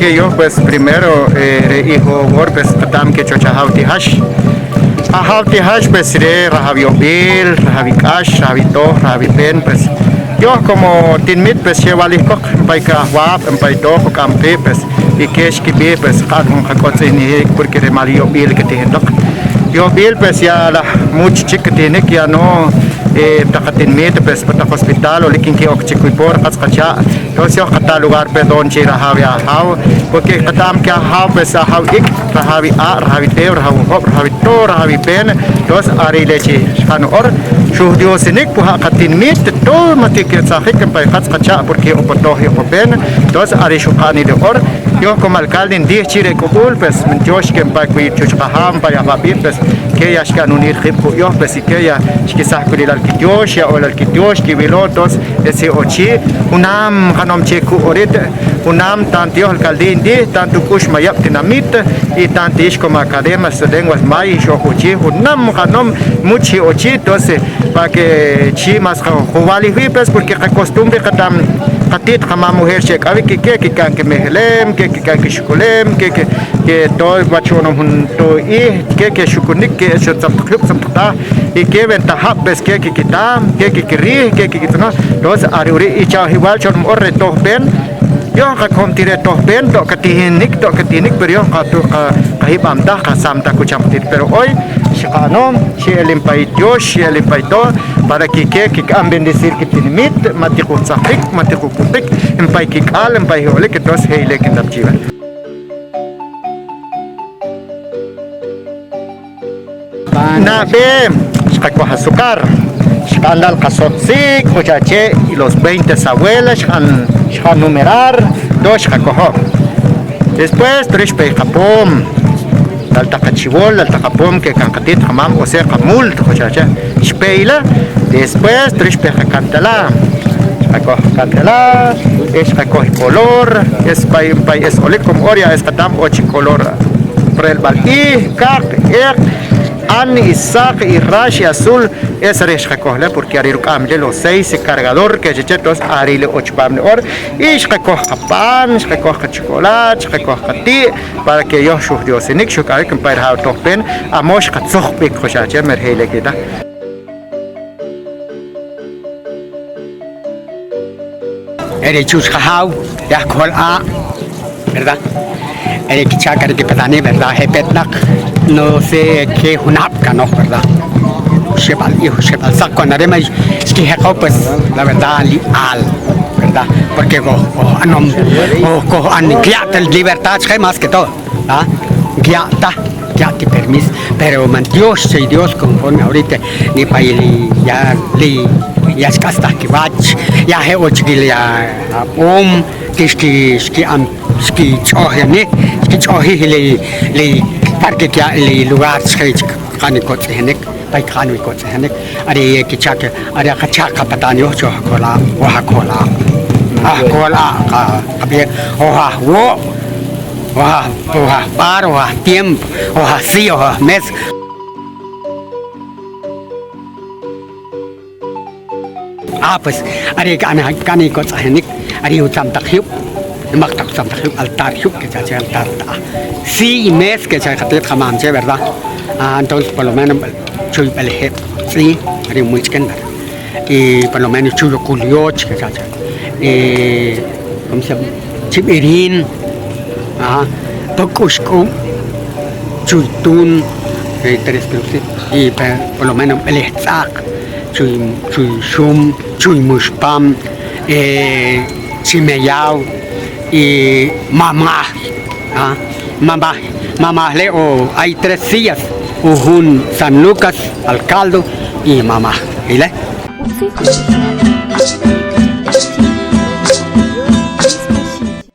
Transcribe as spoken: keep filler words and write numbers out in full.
Ke yoj, pues, primero, eh, re ijowor, pues, qeta'm ke chuwach ajaw tijax. Ajaw tijax, pues, re rajaw yob'il, rajaw ik'ax, rajaw itoj, rajaw ipen, pues, yoj como tinmit, pues, xewalij koq, mpay kajwab', mpay toj, uk'am qib', pues, y ke xkib'i', pues, qa'an jun qak'otz'inijik, porque re mal yob'il ketijin loq. Yob'il, pues, ya laj much chik ketijinik, ya no, eh, pa taq tinmit, pues, pa taq hospital, o lik in ke ok chik wi por, qatz qacha', Dios yoj qata lugar perdón chi rajaw i ajaw, porque qeta'm ke ajaw, pues, ajaw ik', rajaw i a', rajaw i tew, rajaw i job', rajaw i to, rajaw i pen. Dios are ile chi xqan ora, xujdiosinik puja' qatinmit, to ma ti ketzajik pa qatz qacha', porque o pa toj y o pa pen. Dios are xuqan ile ora. Yoj como alcalde ndij chi re k'ub'ul, pues, man tiox ke pa wi chuch qajaw, pa yajwab'il, pues, ke ya xkan unir qib' ku'yoj, pues, y ke ya xkisaj kulilal kitiox, ya'olal kitiox, kiwilo, entonces, Ese ochi, junam qanom che ku'orit, junam tanto yoj alcaldía ndij, tanto k'ux mayab' tinamit, y tanto ix como academias lenguas mayas ix oj ochi, junam qanom muchi ochi, entonces, pa ke chi más qa-, juwalij wi, pues, porque qacostumbre qeta'm qati't qamam ojer che k'awi, ke, ke kikan kimejelem, ke kikan kixukulem, ke, ke, ke to wach u'anom jun to ij, ke, ke xukunik, ke xo tzab'taq jub', tzab'taq ta, y ke ventajab', pues, ke kikita, ke kikirij, ke kikitz'onoj. Entonces, are uri' y cha'oj iwal chon mor re tojpen. Yoj qakojom ti re tojpen, to' katijinik, to' katijinik, pero yoj qatu-, qa-, qajib'am taj, qasam taj kucham qati't. Pero hoy xqa'ano, xe'elim pa itiox, xe'elim pa ito, para que ke kik'am bendecir kitinamit, ma tiqutzajik, ma tiquputik, mpay kik'al, mpay je'olik, entonces je' ile kintam chiwe. Nab'e, xqakoj azúcar, xqa'an la' la qasotzik, o xa che y los veinte sawelas xqa'an, xqa'an numerar, todo xqakojo. Después, pero xpe qapom, lal taq qachiwol, lal taq qapom, ke kan qati't qamam, o sea, qamul, o xa che, xpe ila. Después, pero xpe qakantala', xqakoj qakantala', y xqakoj color, es pay, pay es olik como oria, es qatam o chi color. Relb'al ij, kaq, eq, an, y saq, y rax, y azul, esa re' xqakoj le, porque are ruk'am le los seis cargador, ke che, entonces are le och pam le or, y xqakoj qapan, xqakoj qachocolate, xqakoj qati', para que yoj xujdiosinik, xuk'awik, mpay rajaw tojpen, amo xqatzoj b'ik, qoxa che, merjey le kita. Eri chuch qajaw, ya jkol a', ¿verdad? Eri kichak, eri kipatani, ¿verdad? Je petnaq, no sé qué junab' kanoj, ¿verdad? Xeb'al ij, xeb'al saq, cuando are ma xkijeqo, pues, la verdad, li al, ¿verdad? Porque ko, ko anom, ko, ko an, kiya'tel libertad chqe, más que todo. ¿Ah? Ya está, ya te permiso. Pero man Dios, che Dios, conforme ahorita, ni pa li ya, li ya xk'astaj kiwach, ya je' o chikil ya ab'om, que xki, xki'an, xkich'o'jini, xkich'o'jij li, li parque kya' li lugar chqe chik qani kotz'ijinik. Pay kaqan wi kotz'ijanik, are ye kichak, are qacha' qapatan yoj choj kola, oj kola, aj kola, qa, qab'i'ij, oj aj wo', oj aj, oj aj b'ar, oj aj tiempo, oj aj si, oj aj mes. Ah, pues, are' ka'an, ka'an kotz'ijanik, are' utza'm taq jyub', nimaq taq utza'm taq jyub', altar jyub', kecha' che altar ta. Si y mes kecha' qati't qamam che, ¿verdad? Ah, entonces, por lo menos, chuyb'al ejeb' tz'i', are' muy chken, ¿verdad? Y por lo menos, chuy ukul yoch, kecha' che. Y, ¿cómo se llama? Chib'irin, ah, tok'ux k'ub', chuy tun, eh, tres cruces, y pe-, por lo menos, b'elej tz'aq. Chuy, chuy xum, chuy muxpam, eh, chimeyaw y mamaj, ¿ah? Mamaj, mamaj le o hay tres sillas, o jun San Lucas, Alcaldo y mamaj. ¿Y le?